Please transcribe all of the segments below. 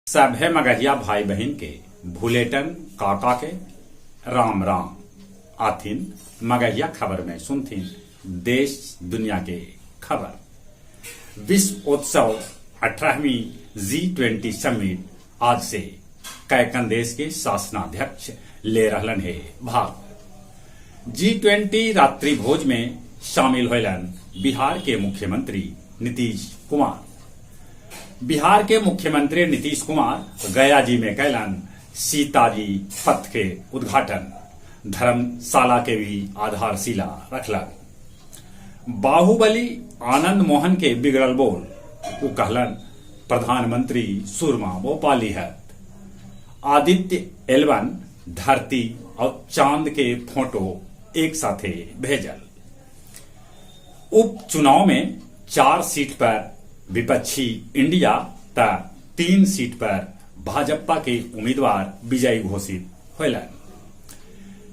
सभे मगहिया भाई बहिन के भुलेटन काका के राम राम। आथिन मगहिया खबर में सुनथिन देश दुनिया के खबर। विश्वोत्सव 18वीं जी-20 समिट आज से कैकन देश के शासनाध्यक्ष ले रहलन हे भाग। जी-20 रात्रि भोज में शामिल होयलन बिहार के मुख्यमंत्री नीतीश कुमार। बिहार के मुख्यमंत्री नीतीश कुमार गया जी में कैलन सीताजी पथ के उद्घाटन, धर्मशाला के भी आधारशिला रखलन। बाहुबली आनंद मोहन के बिगड़ल बोल, उ कहलन प्रधानमंत्री सुरमा भोपाली हथ। आदित्य एलवन धरती और चांद के फोटो एक साथे भेजल। उपचुनाव में 4 सीट पर विपक्षी इंडिया त 3 सीट पर भाजपा के उम्मीदवार विजयी घोषित होयलन।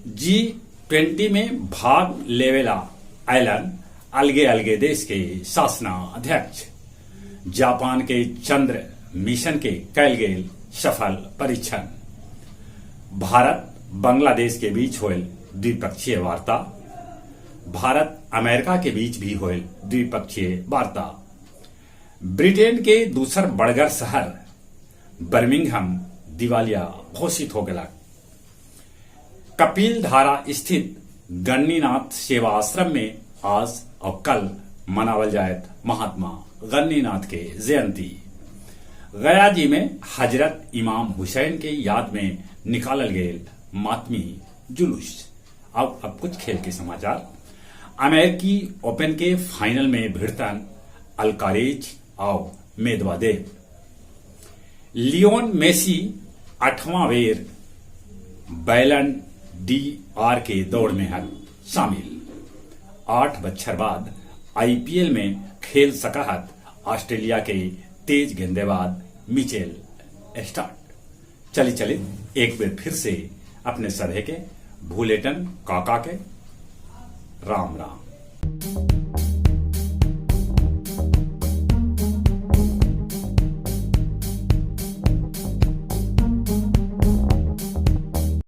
जी-20 में भाग लेवेला अयलन अलगे-अलगे देश के शासनाध्यक्ष। जापान के चंद्र मिशन के कैल गेल सफल परीक्षण। भारत बांग्लादेश के बीच होयल द्विपक्षीय वार्ता। भारत अमेरिका के बीच भी होयल द्विपक्षीय वार्ता। ब्रिटेन के दूसर बड़गर शहर बर्मिंघम दिवालिया घोषित हो गेलक। कपिलधारा स्थित गन्नीनाथ सेवा आश्रम में आज और कल मनावल जायत महात्मा गन्नीनाथ के जयंती। गया जी में हजरत इमाम हुसैन के याद में निकालल गेल मातमी जुलूस। अब कुछ खेल के समाचार। अमेरिकी ओपन के फाइनल में भिड़तन अल्कारेज और मेदवादेव। लियोन मेसी 8वां बेर बैलन डी आर के दौड़ में हल शामिल। 8 बच्छर बाद आईपीएल में खेल सकहत ऑस्ट्रेलिया के तेज गेंदेबाज मिचेल स्टार्क। चली चली एक बेर फिर से अपने सभे के भूलेटन काका के राम राम।